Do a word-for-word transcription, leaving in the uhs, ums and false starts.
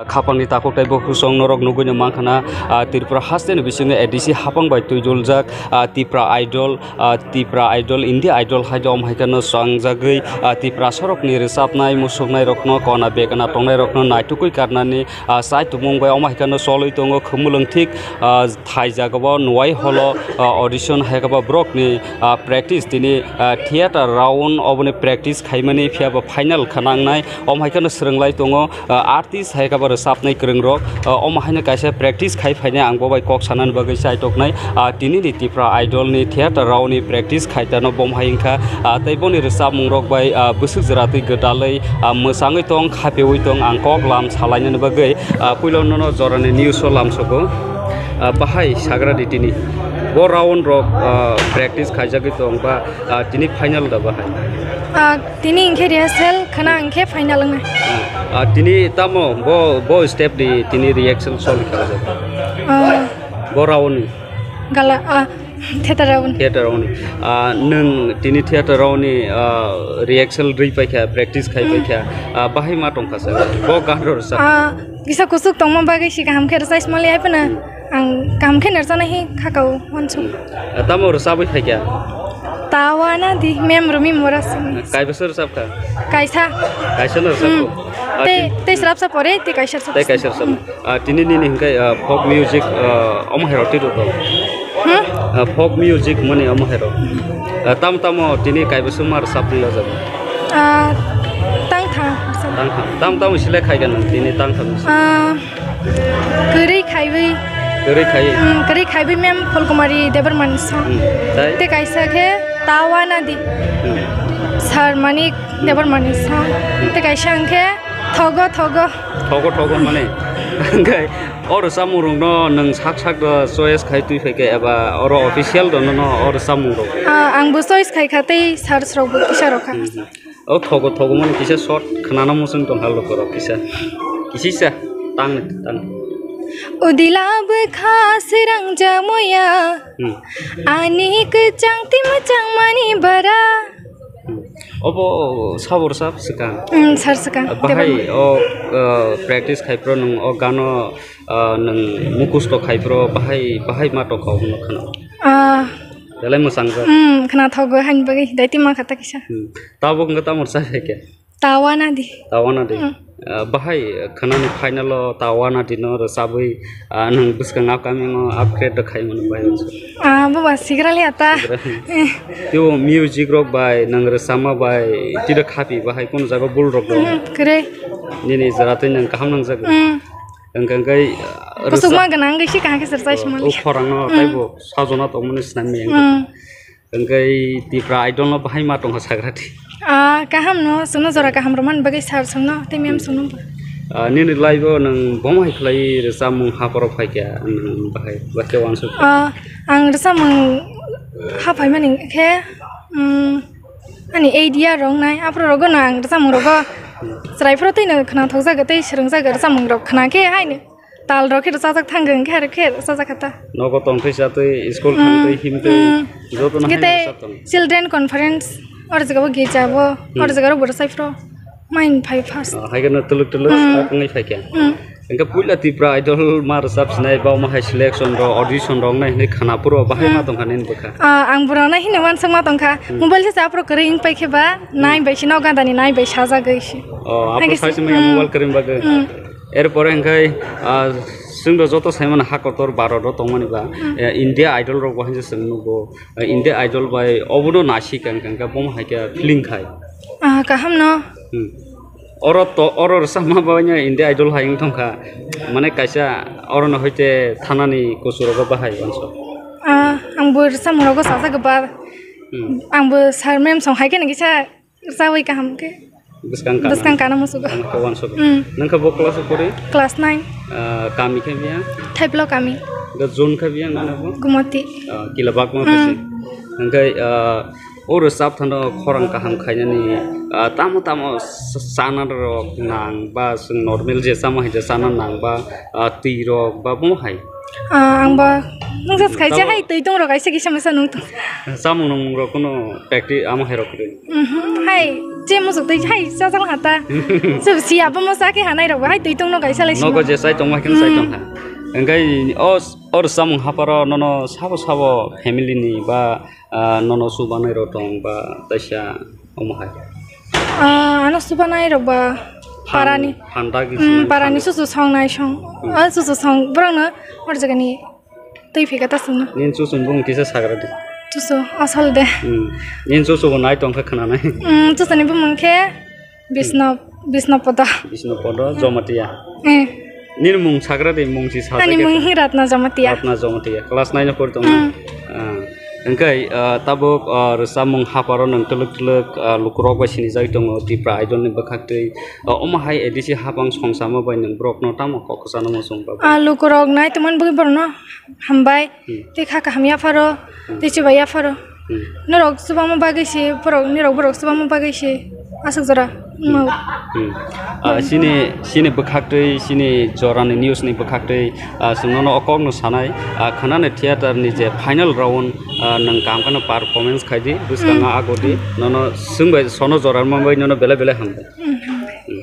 Khapangni takhuk tei bukhuk song norok nugwino mankha na, ah, Tripura hasteni bisingo A D C hapang bai twijoljak, ah, Tipra Idol, ah, Tipra Idol, India Idol hai om hai kheno swngjagwi, ah, Tipra sorokni rwchapnai, musuknai rokno, kona begana tongnai rokno naitugwi karnani, ah, chai tongmung bai om hai kheno cholwi tongo. Khumulwng thik, ah, thai jagao Nwai Hall o, ah, audition hai khe bo borokni, ah, practice tini, ah, theater round oboni practice khaimani phiya bo final khna wngnai. Om hai kheno swrwnglai tongo, ah, artist hai khe bo rwchapnai kwrwng rok, ah, omo haino kaisa practice khai phainai ang bo bai kok sanani bagwi chai toknai. Ah, tini ni Tipra Idol ni theater round ni practice khai tano bom hai wngkha, ah, tei boni rwchapmung rok bai, ah, bwswk jora twi gwdalwi, ah, mwchangwi tong, khapiui tong, ang kok lam salainani bagwi, ah, puilo nono jorani news o lamsogo. Ah, bahai sagra di tini. Bo round rok, ah, practice khaijagwi tong ba, ah, tini final da bahai? Ah, tini hwnkhe rehearsal, khna hwnkhe final wngnai. Ah, tini tamo bo, bo step di tini rehearsal soli kha jagwi? Ah. Bo round ni? Gala, ah, theater round. Theater round ni. Ah, nwng tini theater round ni, ah, rehearsal rwi paikha, practice khai paikha. Ah, bahai ma tongkha sa? Bo gan rw rwsa? Ah, kisa kusuk tongma bagwi si kaham khe rwchai smalai ai phano. Ang kaham khe rwchana hi khakao uansuk. Ah, tamo rwchabwi phaikha? Tawana di mem rumi mora sini. Kai bwswk rwchapkha? Kaisa. Kaisa no rwchapkha? Hmm. Ah, tei, tei srapsa pore, tei kaisa rwchapsa. Tei kaisa rwchapsa. Ah, tini nini hwnkhe, ah, folk music, ah, omo hai rok twi rw tong? Hmm? Ah, folk music mani omo hai rok. Ah, tam tamo tini kai bwswk ma rwchapnai o jaga? Ah, tang thang. Tang thang. Tam tamo select khai gana tini tang thang. Ah, kwrwi khaiwi. Kwrwi khaiwi? Hmm, kwrwi khaiwi mem Pholkumari Debbarmani song. Hmm, tai? Tei kaisa khe Tawana di. Hmm. Sir Manik Debbarmani song. Hmm. Tei kaisa hwnkhe Thogo Thogo. Thogo Thogo mane. Hwnkhe o rwchapmung rokno nwng sak sak do choice khai twi phaikha eba oro official do nono o rwchapmung rok? Ah, ang bo choice khai kha tei sir rok bo kisa rok kha. Hmm, hmm. O Thogo Thogo mani kisa short khwnana muchung tongkha lukurok kisa. Kisisa tang tang. Udila bwkha srang jamoya. Hmm. Ani kwchang ti mwchang mani bara. Hmm. Obo sabo rwchap swkang? Hmm, sir swkang. Bahai o, uh, practice khai phro nwng o gano, uh, nwng mukhusto khai phro bahai, bahai ma tongkha obono khwna? Ah. Belai mwchang jak. Hmm, khwna thogo haini bagwi dai ti ma kha ta kisa. Hmm. Tabuk wngkha tamo rwchap hai khe? Tawana di. Tawana di. Hmm. Ah, bahai khwnani final o Tawana di no rwchabwi, ah, nwng bwskang upcoming o upgrade rw khai mano bahai uansuk? Ah, baba sigra le ata. Sigra. Eh. Tei o music rok bai nwng rwchapma bai twi rw khapi bahai kunu jaga bul rok do? Hmm, kwrwi. Nini jora twi nwng kaham nangjago? Hmm. Hwnkhe, hwnkhe, ah, kusukma rwchap-, gwnang wngwi si kaham khe sir chai o, sumali. O khorang no, hmm, taibo sajona tongmani swnam ya. Hmm. Hwnkhe Tipra Idol no bahai ma tongkha sagra di. Ah, kaham no, chwngno jora kaham rwmani bagwi sir chwngno, tei mem chwngno bo. Ah, nini life o nwng bomo hai khlai rwchapmung ha borok phaikha, nwng bahai, bahai khe uansuk? Ah, ang rwchapmung ha phaimani khe, um, ani idea rok nai, aphuru rogo no ang rwchapmung rogo chwrai phuru twi no khwna thokjago tei swrwngjago rwchapmung rok khwna khe haino. Tal rok khe rwchajak thang, hwnkhe aro khe rwchajak kha ta. Nogo tong thwi cha twi, school thang twi, hmm, him twi, hmm, joto no hwnkhe haino tei rwchap tong. Children conference, oro jaga bo girja bo, hmm, oro jaga rok bo rwchai phro. Main phai first. Ah, hai kheno tuluk tuluk, hmm, tak wngwi phai khe. Hmm. Hwnkhe puila Tipra Idol ma rwchap sinai, ba omo hai selection rok, audition rok nai hinwi khana phuru bahai, hmm, ma tongkha nini bwkha? Ah, ang borok nai hino uansuk ma tongkha. Hmm. Mobile se cha phuru kwrwi wng pai khe ba, hmm, nai bai si, nok ganda ni nai bai sajagwi si. Oh, aphuru sai se maya, hmm, mobile kwrwi bagwi. Hmm. Erpore hwnkhe, ah, chwngno joto sai mano ha kotor Bharat o tongmani ba, hmm, eh, India Idol rok bo hai se chwng nugo. Eh, India Idol bai obono naisik ang khe bomo hai khe feeling khai. Ah, kaham no. Hmm. Oro to, oro rwchapma bai no India Idol hai wng tongkha. Mane kaisa oro no hoite thanani kusu rogo bahai uansuk? Ah, ang bo rwchapmung rogo sajak ba. Hmm. Ang bo sir mem song hai khe nang kisa Rwchapwi kaham khe. Bwskang kana. Bwskang kana musugo. Kaham khe uansuk. Mm. Nwng khe bo class o pori? Class nine. Ah, kami khe biya? Thaiplo kami. Da zone khe biya nang bo? Gumoti. Ah, kila bakma, mm, khe se. Hwnkhe, ah, O rwchap thano khorang kaham khainani, ah, tamo tamo sa-, chana rok nang ba chwng normal je chama hai je chana nang ba, ah, twi rok ba omo hai? Ah, ang ba nungsa khaisa Tamo hai twi tong rok kaisa kisa masa nung tong. Chamung nung rok kuno practice amo hai rok kwrwi. Mhm, hai je musuk twi hai chajal hata. Sub si abo mo sa khe hanai rok ba hai twi tong no kaisa lai Nogo sino. Je chai tong ma khe chai tong ha. Engkai o, o rwchapmung haparo nono sabo sabo family ni ba ah, nono chubanai rok tong ba taisa omo hai. Ah, ano chubanai rok ba parani. Phan-, phandagi Mm, chubanai parani phan-, susu songnai song. Hmm. Ah, susu song borokno hor jagani twi phika ta songno. Nini chuchuni bumung kisa sagra di. Chuchu asol de. Hmm. Nini chuchu bo nai tong kha khwnanai. Mm, chuchuni bumung khe Bisno, Bisno Podo. Bisno Podo, Jamatia. Eh. Nini mung sagra di, mung si sa Ani jaga mung ta. Hi Ratna Jamatia. Ratna Jamatia. Class nine o pori tong. Hmm. Ah. Engkai, ah, tabuk, ah, rwchapmung haparo nang twlwk twlwk, ah, lukurok bai sinijak tongo, Tipra Idol ni bwkhak twi. Ah, omo hai A D C hapang songsama bai nang borok no tamo kok kwchano muchung ba? Ah, lukurok nai tongmani bwkhe borok no hambai. Hmm. Tei kha kaham yapharo, Hmm. tei chubai yapharo. Hmm. Norok chubangma bagwi se, borok, norok borok chubangma bagwi se aswk jora wngmao. Hmm. Ah, chini, chini bwkhaktwi, chini jorani news ni bwkhaktwi, ah, chwng nono o kokno sanai, ah, khwnani theater ni je final round, ah, nwng kaham kheno performance khai di, bwskango Hmm. ago di, nono chwng bai sono jora manbai nono belai belai hambai. Hmm, hambai. Hmm.